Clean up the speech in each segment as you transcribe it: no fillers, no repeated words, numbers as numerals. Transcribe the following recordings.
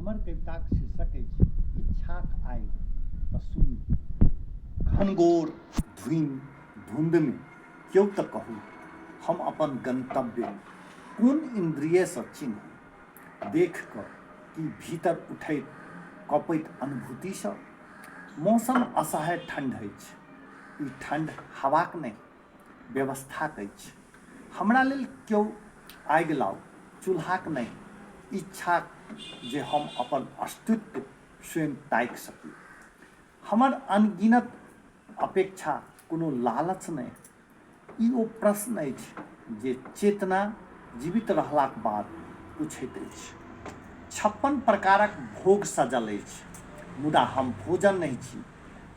हमर कविताक शीर्षक अछि इच्छाक आगि। तऽ सुनू। घनघोर धुनि धुंधमे क्यो तऽ कहू हम अपन गंतव्य कोन इन्द्रियसँ चिन्हू? देखि कऽ कि भीतर उठैत कँपैत अनुभूतिसँ? मौसम असह्य ठंढ अछि। ई ठंढ हवाक नहि, व्यवस्थाक अछि। हमरा लेल केओ आगि लाउ, चूल्हाक नहि, इच्छाक जे हम अपन अस्तित्व स्वयं ताकि सकी। हमर अनगिनत अपेक्षा कोनो लालच नहि। ई ओ प्रश्न अछि जे चेतना जीवित रहलाक बाद पुछैत अछि। 56 प्रकारक भोग सजल अछि, मुदा हम भोजन नहि छी,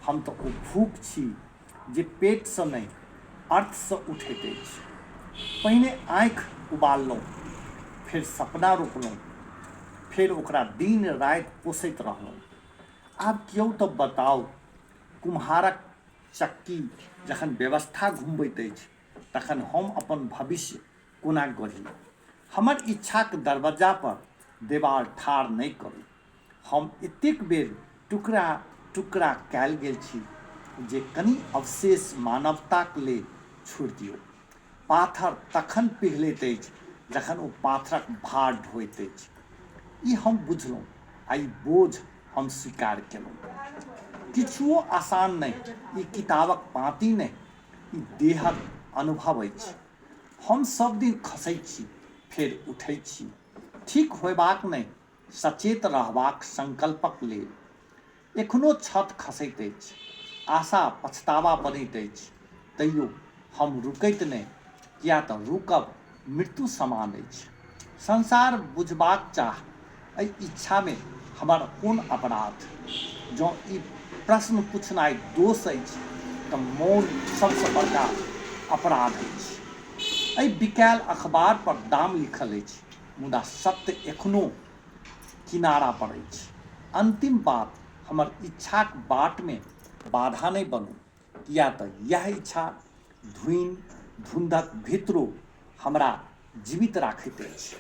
हम तऽ ओ भूख छी जे पेटसँ नहि, अर्थसँ उठैत अछि। पहिने आँखि उबाललहुँ, फेर सपना रोपलहुँ, फेर ओकरा दिन-राति पोसैत रहलहुँ। आब केओ तऽ बताउ, कुम्हारक चक्की जखन व्यवस्था घुमबैत अछि तखन हम अपन भविष्य कोना गढ़ी? हमर इच्छाक दरबज्जा पर देबाल ठाढ़ नहि करू। हम एतेक बेर टुकड़ा-टुकड़ा कयल गेल छी जे कनी अवशेष मानवताक लेल छोड़ि दियौ। पाथर तखन पिघलैत अछि जखन ओ पाथरक भार ढोइत अछि। ई हम बुझलहुँ आ ई बोझ हम स्वीकार केलहुँ। किछुओ आसान नहि, ई किताबक पाँती नहि, ई देहक अनुभव अछि। हम सभ दिन खसैत छी, फेर उठैत छी। ठीक होयबाक नहि, सचेत रहबाक संकल्पक लेल। एखनो छत खसैत अछि, आशा पछतावा बनैत अछि, तैयो हम रुकैत नहि, किएक तँ रुकब मृत्यु समान अछि। संसार बुझबाक चाह, एहि इच्छामे हमर कोन अपराध? जँ ई प्रश्न पुछनाइ दोष अछि तँ मौन सभसँ बड़का अपराध अछि। एहि बिकायल अखबार पर दाम लिखल अछि, मुदा सत्य एखनो किनारा पर अछि। अन्तिम बात, हमर इच्छाक बाटमे बाधा नहि बनू, किएक तँ यैह इच्छा धुनि धुन्धक भीतरो हमरा जीवित राखैत अछि।